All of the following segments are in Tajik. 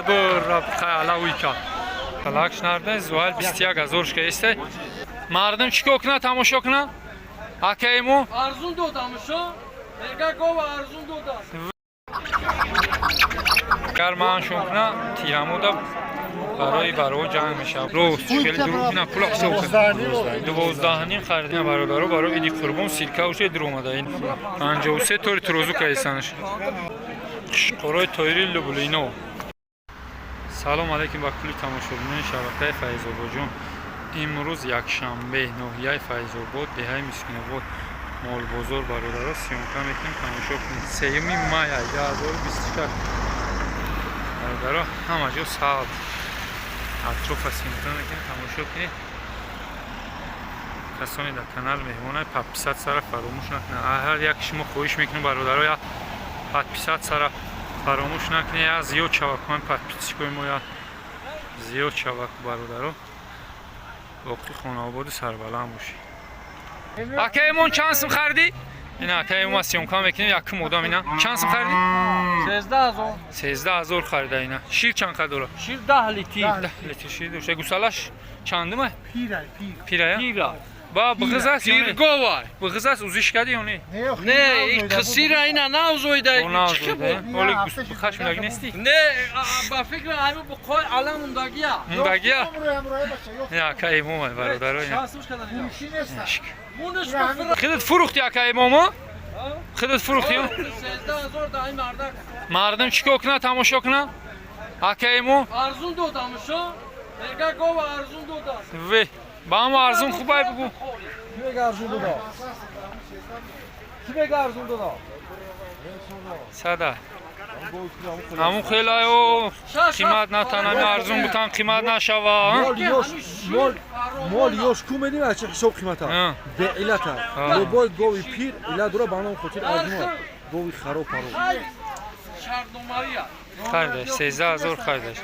Кад алавуй кад. Талакш нарда зуал 21 000 шка эстай. Мардум чӣ кор кунад, тамошо кунад? Акаему? Арзун додамшо. Эга гова арзун додам. Агар маншон кунад, тирамода барои баро ҷанг мешавад. Рост, хеле дурӯғ ина пула ҳисоб кун. 12,5 харидина, бародаро, барои иди қурбон силка уше дур омада ин. 53 тори турозу кайсанаш. Қурой тоири лублино. Салом алейкум ба кулли тамошобинони шабакаи Файзободжон. Имрӯз якшанбе, ноҳияи Файзобод, деҳаи Мискинобод, молбозор, бародаро, съёмка мекунем, тамошо кунед. 3 май 2026, бародаро, ҳама ҷо сабз. Атрофа съёмка мекунем, тамошо кунед. Касоне дар канал меҳмонай, подписаться ра фаромӯш накунед. Ҳар як шумо хоҳиш мекунем, бародаро, я подписаться ра фаромӯш накунед, я зиёд шавакҳои подписчикои мо, я зиёд шавак, бародаро. Боқӣ хонаободу сарбаланд бошед. Акаемон, чанд сум харидӣ? Ина акаемо съёмка мекунем, якум одам ина. Чанд сум харидӣ? 13 000. 13 000 харида ина. Шир чанд қад дора? Шир 10 литр. 10 литр шир дошта. Гусалаш чандума? Пира, пир. Пирая? Пира. Ба бұғыз аст ё не? Пирговай. Бұғыз аст, узиш кардӣ ё не? Не, қисира ина навзоида. О, навзоида. Оли хашм даг нести? Не, ба фикр ҳами буқои алам ундагия. Ундагия? Не, ака имома, бародаро, ина. Муниш. Худат фурӯхти, ака имомо? Худат фурӯхти? 13 000 да ин мардак. Мардум чӣ кор кунад, тамошо кунад? Ака имо? Арзун додамшо. Эга гова арзун додам. Ве, ба ҳама арзун хубай бугу. Ки мега арзун додо? Ки мега арзун додо? Сада. Ҳамун хелаё қимат натанами, арзун бутан, қимат нашава. Мол ёш, мол, мол ёш ку медим, а чи ҳисоб қимата? Беиллата. Любой гови пир иллат дора, ба ном хотир арзун аст. Гови хароб паро. Шартномавия. Харидаш, 13 000 харидаш.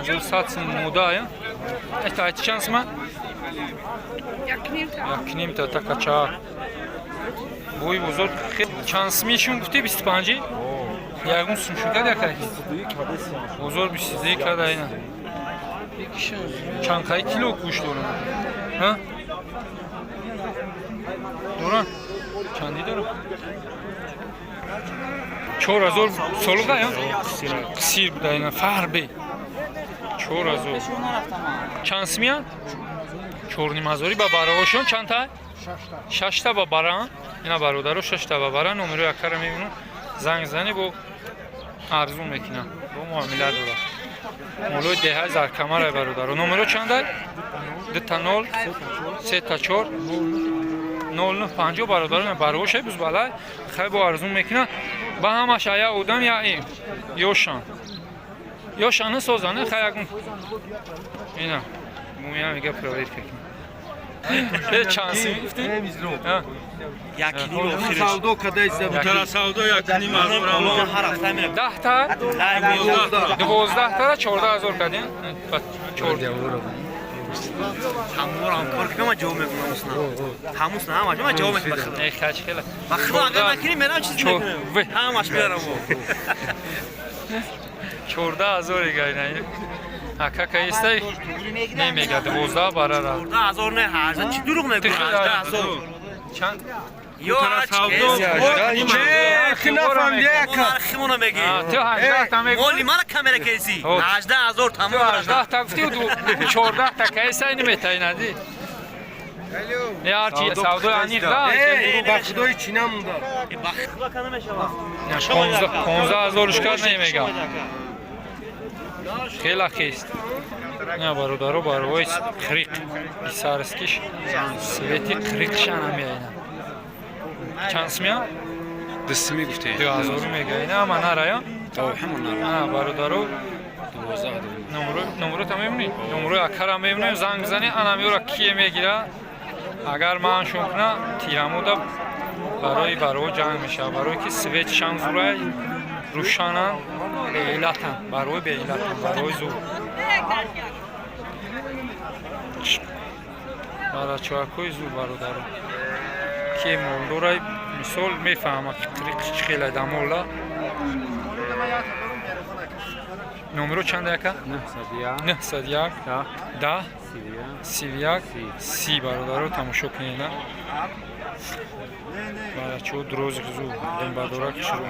1100 сум муда, я? Это айти чанд сума? Як нимта такача. Бӯи бозор чанд сумишун гуфти, 25-и? Ягон сум шукад якай? Бозор 22 када ина. Чанд қай кило гӯшт дорам? Ҳа? Дорам? Чанди дорам? 4000 солуға ё? Қисир буда ина фарбе. 4000. Чанд сумия? 4,5 ҳазори ба баровошон чанд та? Шашта ба баран. Ина, бародаро, шашта ба баран, номеро якара мебинам. Занг зани, бо арзун мекунам. Бо муомила дора. Молои деҳаи Заркамара, бародаро. Номеро чанда? Дута нол, сета чор, 09 50, бародаро, баровоша буз балай. Хай, бо арзун мекунам. Ба ҳамаш ая одам я ин. Ёшан. Ёшан созане хай ягон. Ина. Мумия мега, проверка кун. Э, чанд сум гуфтӣ? Якним охириш. Савдо кадаиста бутара, савдо 1,5 ҳазор. Ҳар ҳафта мерам. 10 та? 12 тара 14 000 кардем. Чор. Ҳамонро ҳамкор кунам, ман ҷавоб мекунам усна. Ҳамусна ҳамаш ман ҷавоб мекунам. Не, хач хела. Ба худо, агар накунӣ, мерам чиз мекунам. Ҳамаш мерам. 14 000 егайна. Ака каистай? Не, мега 12 барара. 14 000 не, 18. Чӣ дурӯғ мегӯ? 18 000. Чанд? Ё. Нафаҳмида. Химона мегӣ. Ту 18 та мегӯ. Моли мана камера кеси. 18 000 тамом. 18 та гуфти, 14 та каисай неметаинади. Не, ҳарчи савдои аниқ да. Ба худои чӣ намонда. Ба худо, кана мешава. 15 ҳазорш кард, немега. Хела хест. Не, бародаро, барои қириқ исарскиш свети қириқшана меайна. Чанд сумя? Дусми гуфте. 2000 мега. Ина ҳама нарая? Ҳамон нара. Ана, бародаро, 12. Номерота мемонӣ? Номерои акара мемонем, занг бизанӣ, ана меёра, кие мегира. Агар маншон куна, тирамода барои баро ҷанг мешавад. Барое ки светшан зурай, рӯшанан, беиллатан, барои беиллатан, барои зур. Барачоакҳои зур, бародаро. Ки молдорай, мисол, мефаҳмад, ки қириқ чӣ хелай дамола. Номеро чанд яка? 901 10 31 30. Бародаро, тамошо кунед на. Барачо дрози хизу бадора кишру.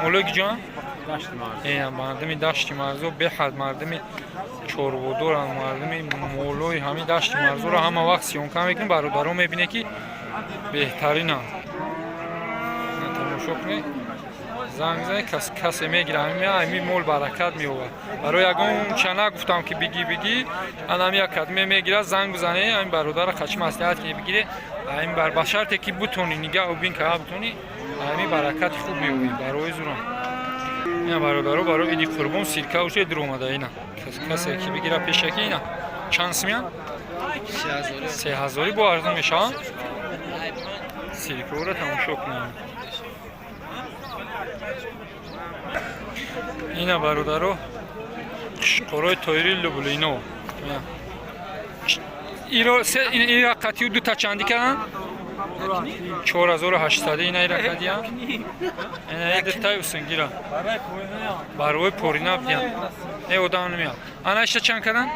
Молои ҷон? Ина мардуми Дашти Марзо беҳад мардуми чорводоранд, мардуми молои ҳамин Дашти Марзоро ҳама вақт съёмка мекунем, бародаро мебине ки беҳтаринанд. Тамошо кунед, занг зане, кас касе мегира, ҳами мол баракат меовад. Барои ягон чана гуфтам ки бигӣ бигӣ, анами як кадме мегира, занг бизане, ҳамин бародара қачи маслиҳат ки бигире, ҳамин бар ба шарте ки бутони нигаҳу бин ка бутони, ҳамин баракати хуб меовӣ барои зурам. Ина бародаро, барои иди қурбон силка уже дуромада ина. Касе ки бигира пешаки ина. Чанд симян? 3000 бо арзон мешаванд. Силкаро тамошо кунем. Ина бародаро, қурой тоири лублино. Иро се ира қатиу ду та чанди карданд? 4800 ина ира кадиян. Ина ду тай усунгира. Барои порина бидиян. Не одам намеяд. Ана иша чанд карданд?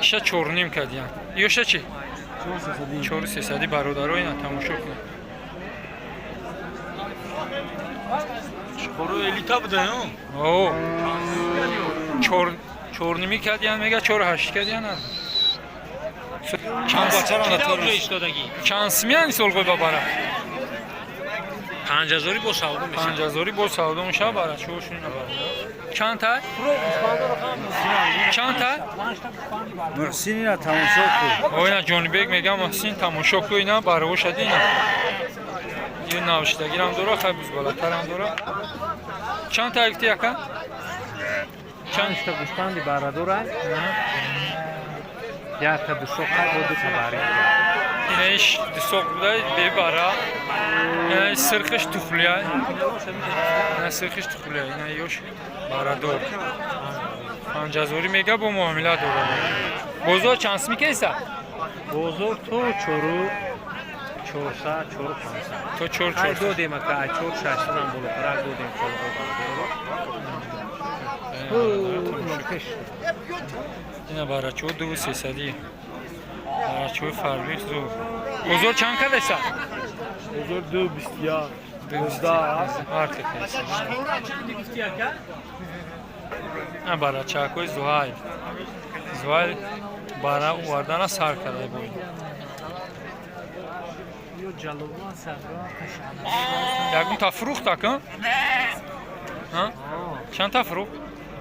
Иша 4,5 кадиян. Ёша чи? 4300. Бародаро, ина тамошо кунед. Хоро элита буда, О. Чор чорними кадиян мега, 4,8 кадиян. Чанд симян солғой бабара? 5000 бо савдо мешавад. 5000 бо савдо мешавад бара чошун бародар. Чанд та? Чанд та? Муҳсин, ина тамошо кун. О, ина Ҷонибек мега, Муҳсин тамошо ку, ина бароша дина. Ин навиштагирам дора, хай бузбалатарам дора. Чанд та гуфти яка? Чанд та гӯспанди барадора? Якта дусоқа бо дута бари. Инаиш дусоқ буда, бебара. Инаиш сирхиш тухлия. Ина сирхиш тухлия, ина ёш барадор. 5000 мега, бо муомила дора. Бозор чанд сми кеса? Бозор то чору чорсад, чору пансад. То чор Ай чор. додем ака, ай чор шашсадам болотарак додем солҳо барадорро. Ина барачо ду сесади. Барачои фарбих зур. Бозор чанд кадеса? Бозор 2,21. Ҳар хел. На барачакои Зуҳайл. Зуҳайл бара овардана сар карда бо ин. Ягон та фурӯхт ака? Ҳа? Чанд та фурӯхт?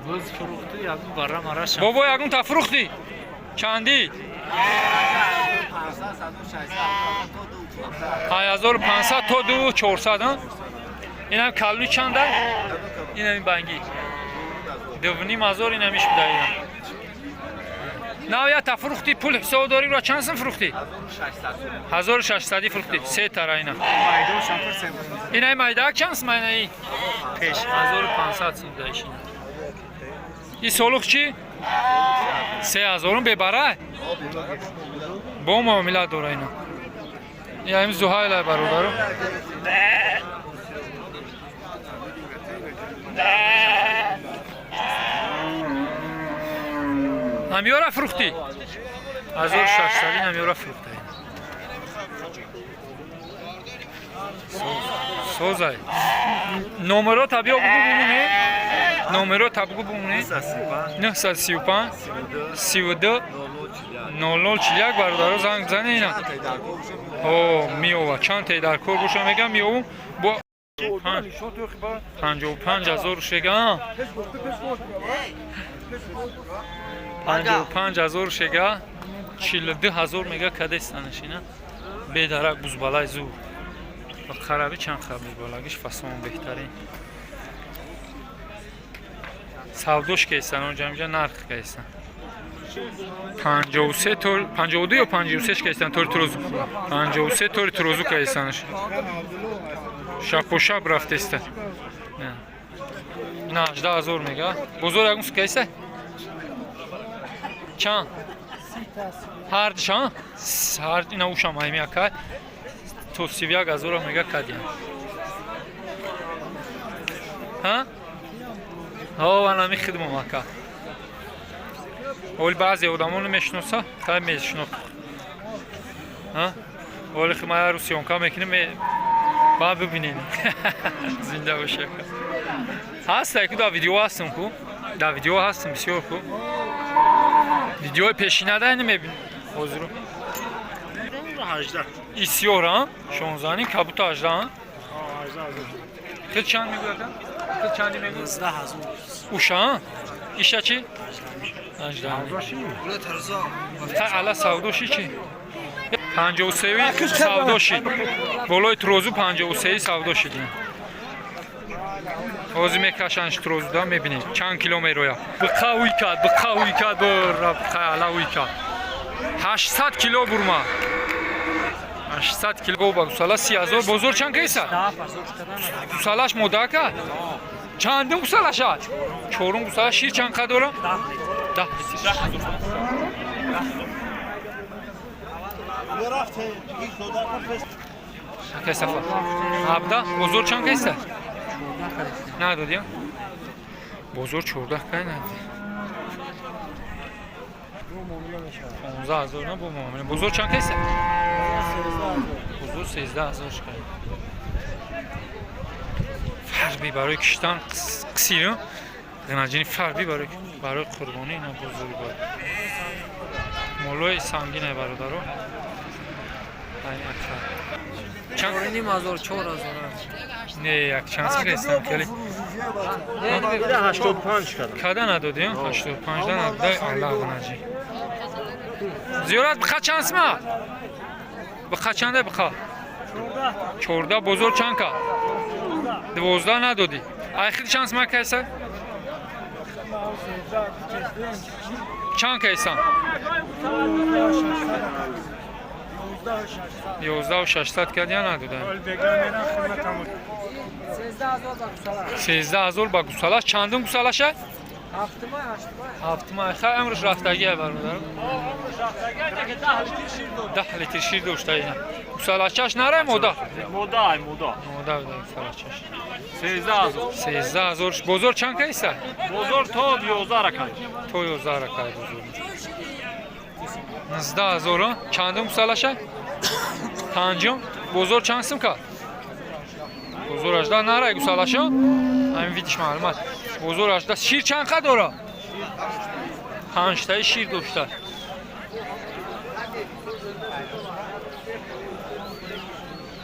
Боз фурӯхту ягон бара мараша. Бобо, ягон та фурӯхтӣ? Чандӣ? 5500 то 2400, ҳа? Инам калуни чанда? Инами бангӣ. 2500 инамиш буда ина. Нав я та фурӯхтӣ, пул ҳисоб дорӣ, ро чанд сум фурӯхтӣ? 1600 фурӯхтӣ. Се тара ина. Инаи майдаак чанд сум инаи? Пеш 1500 сум даиш ина. И солух чӣ? 3000 бебара? Бо муомила дора ина. Ин Зуҳайла, бародаро. Ҳамёра фурӯхтӣ? 1600 ҳамёра фурӯхта. Созай. Номеро табиё бугу бумуне? Номеро табгу бумуне? 935 32 0041. Бародаро, занг бизане ина. О, миова. Чанд те дар кор боша мегам, миовум. Бо 55 000 шега. 55 000 шега. 42 000 мега кадестанаш ина. Бедарак бузбалай зур. Ва хараби чанд хаб бузбалагиш фасон беҳтарин. Савдош кесан, онҷа инҷа нарх кесан. 53 тор 52 ё 53 кесан тори турозу. 53 тори турозу кесанш. Шапошап рафтеста. Ина 18 000 мега. Бозор ягон су кеса? Чанд? Ҳар чанд? Ҳар ина ушам ҳайми ака. То 31 000 мега кадиян. Ҳа? Ҳо, анами хидмам, ака. Оли баъзе одамо намешиноса, хай мешинох. Оли ма рӯз съёмка мекунем, ба бибинед. Зинда боши, ака. Ҳаста ку, дар видео ҳастам ку. Дар видео ҳастам бисёр ку. Видеои пешинада намебин. Ҳозиру. И сиёр, а? 16 ним, кабута 18, а? Хел чанд мегӯяд? Хел чанди мегӯяд? 19000. Уша, иша чи? 18. Та ала савдоши чи? 53 савдоши. Болои трозу 53 савдоши дин. Ҳозир мекашанш трозуда, мебинед чанд кило мерояд. Биқа уй кард, биқа уй кард, бора биқа ала уй кард. 800 кило бурма. 800 кило ба гусала 30 000. Бозор чанд кайса? Гусалаш мода кард? Чандум гусалаша? Чорум гусала. Шир чанд қа дора? 10 литр. Кайса фа? 17. Бозор чанд кайса? Надодӣ? Бозор 14 кай надодӣ? 15 000 на бо муомила. Бозор чанд кайса? Бозор 13 000 шкай. Фарби барои киштан қисир, ғинаҷини фарби барои қурбонӣ, ина бозори бояд. Молои сангине, бародаро. Чанд? 4500, 4000. Не, як чанд кайсан хеле. 85 кардам. Када надодӣ? 85 да надодай, аллах ғинаҷи. Зиёрат биқа чанд сма? Биқа чанда биқа? 14. Бозор чанд ка? 12 надодӣ. Айхил чанд сма кайса? Чанд кайсан? 11 600 кад я надодан. 13 000 ба гусалаш. Чандум гусалаша? Ҳафтума. Хай, амрӯш рафтагия, бародарам. 10 литр шир дошта ина. Гусалачаш нарай мода? Мода, мода. Мода буда гусалачаш. 13 000. 13 000. Бозор чанд кайса? Бозор то 11 ракай. То 11 ракай бозор. 19 000. Чандум гусалаша? Панҷум. Бозор чанд сум кард? Бозор 18 нарай гусалаша? Ҳамин видиш маълумат. Бозор 18. Шир чанд қа дора? Панҷтаи шир дошта.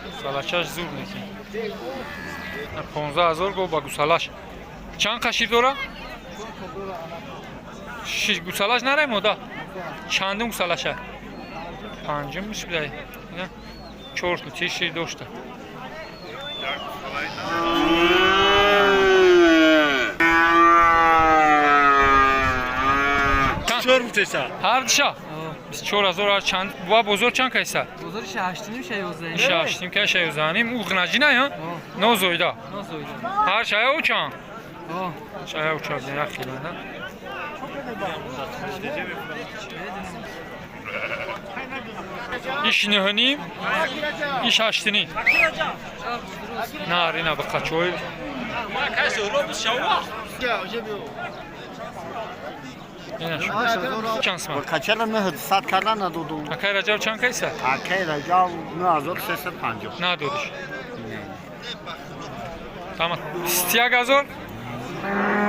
Гусалачаш зур неки. 15 000 го ба гусалаш. Чанд қа шир дора? Шиш гусалаш нарай мода? Чандум гусалаша? Панҷум бидай. 4 литр шир дошта. Чор гуфтеса. Ҳардуша 24 000. Ҳар чанд ва бозор чанд кайса? Бозори 8,5, 11. Иша ҳаштним кай, 11,5. Ӯ ғинаҷина я нозоида. Нозоида. Ҳар шая ӯ чанд? Шая ӯ чанд як хилада. Иш нӯҳним, иш ҳаштним. Нарина ба қачои. Чанд сма? Качала 900 карда надодум. Акай Раҷаб чанд кайса? Акай Раҷаб 9350. Надодиш. Тамам. 21 000.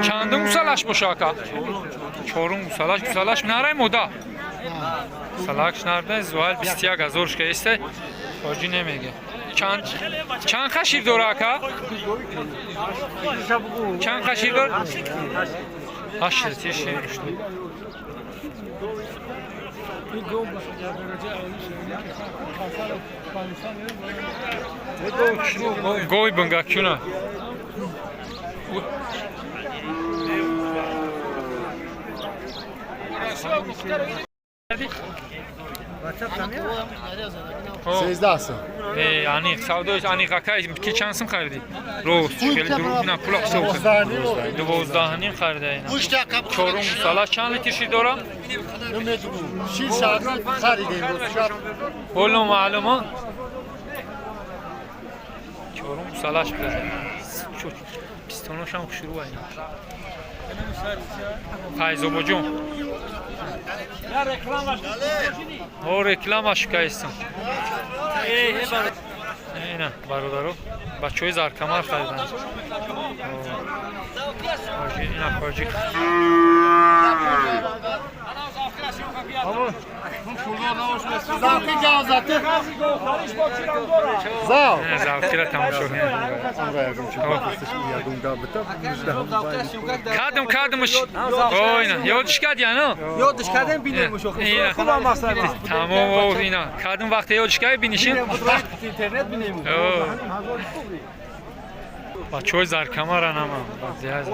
Чандум гусалаш боша, ака? Чорум гусалаш. Гусалаш нарай мода? Гусалаш нарда, зуал 21 000 шка эсте. Хоҷи немеге. Чанд қа шир дора, ака? Чанд қа шир дор? 8 литр шир дошта. Гови бунгакчуна. 13 сум. Э, аниқ савдои аниқ, акай, ки чанд сум харидӣ? Рост, хеле дурӯғ на, пула ҳисоб кун. 12,5 харида ина. Чорум гусала. Чанд литр шир дора? Шир шаҳр харидем рост шаб. Ҳоло маълум, а? Чорум гусалаш буда. Пистоношам хушрӯ ай. Файзобоҷон. О, рекламаш кайстам. Ина, бародаро, бачаҳои Заркамар хариданд. Ина, хоҷи. Завқира тамошо. Кадм кадмш. Ойна, ёдиш кад яно? Ёдиш кардем, бинемуш охир. Хубам масала. Тамом, ина. Кадм вақте ёдиш кай бинишин? Интернет бинему. Бачаҳои Заркамара нама. Базиаз.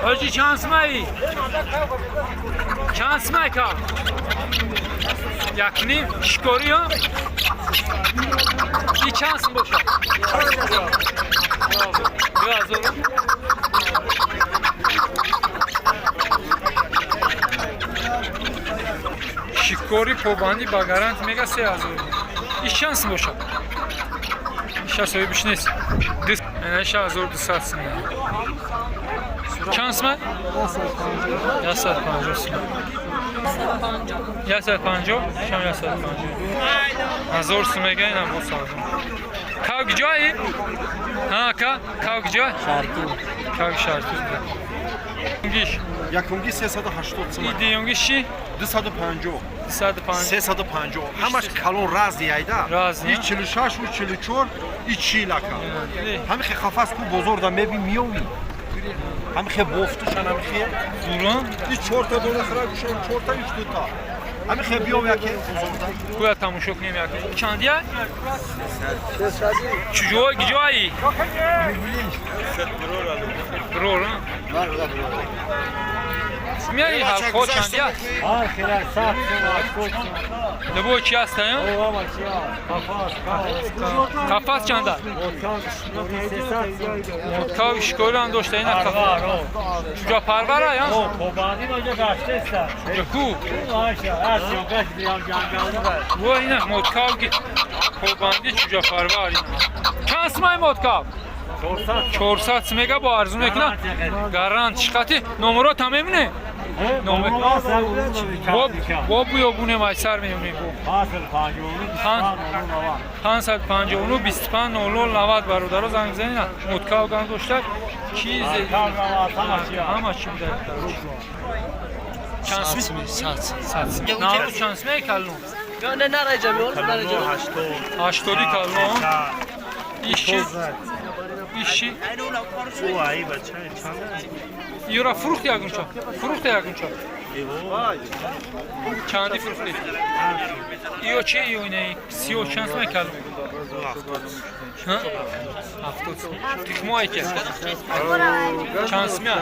Ҳоҷи, чанд сумаи? Чанд сумай ка? Якним шикорӣ ҳа? И чанд сум бошад? 2000. Шикори побандӣ ба гарант мега 3000. Иш чанд сум бошад? Иша соҳибиш нест. Иша 1200 сум. Чанд сум? 150 сум. 150, шам 150. 1000 сум мега, инам бо савдо. Кав куҷои? Ҳа, ка? Кав куҷо? Шарту. Кав Шарту. Гиш. Якумги 380 сум. И дуюмги чи? 250. 250. 350. Ҳамаш калон разни айда. Разни. И 46, и 44, и 40 ака. Ҳами хе қафас ку бозорда меби миёви. Ҳами хе бофтушан, ҳами хе зурон. И 4 та дона хара гушан, 4 та, 3 та. Ҳами хе биёв яке бозорда. Куя тамошо кунем яке. Чандия? Чуҷой гиҷои? Брор. Мияи ҳалқо чандия? Любой чи ҳаста? Қафас чанда? Моткав шикорам дошта, ина қафас. Чуҷапарвара я? Ку? Во, ина моткав побанди чуҷапарвар ина. Чанд сумай моткав? 400 мега бо арзу мекунад. Гарант чиқати номеро там мемоне? Бо буёбунем, айсар мемонем. 559 25 00 90, бародаро, занг бизанед. Моткав ган дошта чизе ҳама чи буда. Чанд сум? 100. Нару чанд сум каллон? Не, нараҷам, нараҷам. 80 каллон. Иши иши юра фурӯхти ягонча? Фурӯхта ягонча? Чанди фурӯхти? Иё чи, иё инаи сиё чанд сум каллон? 70 сум. Тухмое ки чанд сумя?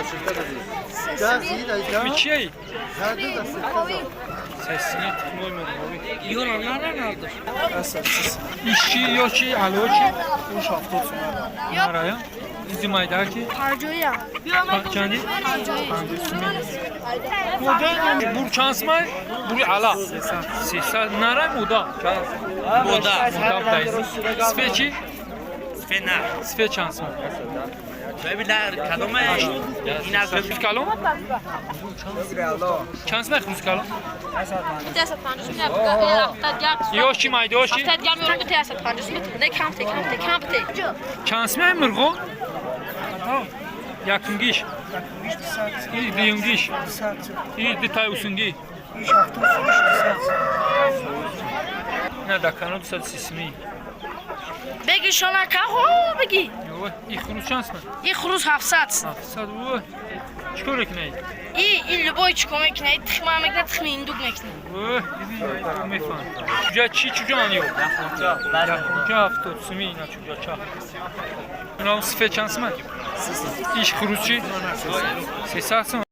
Тухми чияи? Сесини тухмои мурғобӣ. Ишчи ё чи, ало чи? Уш 70 сум. Нарая? Изи майдаки? Чанди? 50. Бур чанд сумай? Бури ала. 300. Нарай муда. Муда. Муда будайзи. Сфе чи? Сфе на. Сфе чанд сум? Кадоме? Ин аз Хурӯс калон? Чанд сумай хурӯс калон? Ё чи, майдао чи? Чанд сумай мурғо? Якумгиш. И дуюмгиш. И дутай усунгӣ. На дакано 230 сумӣ. Беги шонака, хо беги. И хурӯс чанд сумай? И хурӯс 700. 700. Ой. Чикор мекунед? И любой чикор мекунад, тухма мекунад, тухми индук мекунад. Ой, мефаҳмам. Чуҷа чи, чуҷа ан ё? Яхунча 70 сумӣ, ина чуҷача. Инам сифе чанд сумай? Иш хурӯс чи? 300 сум.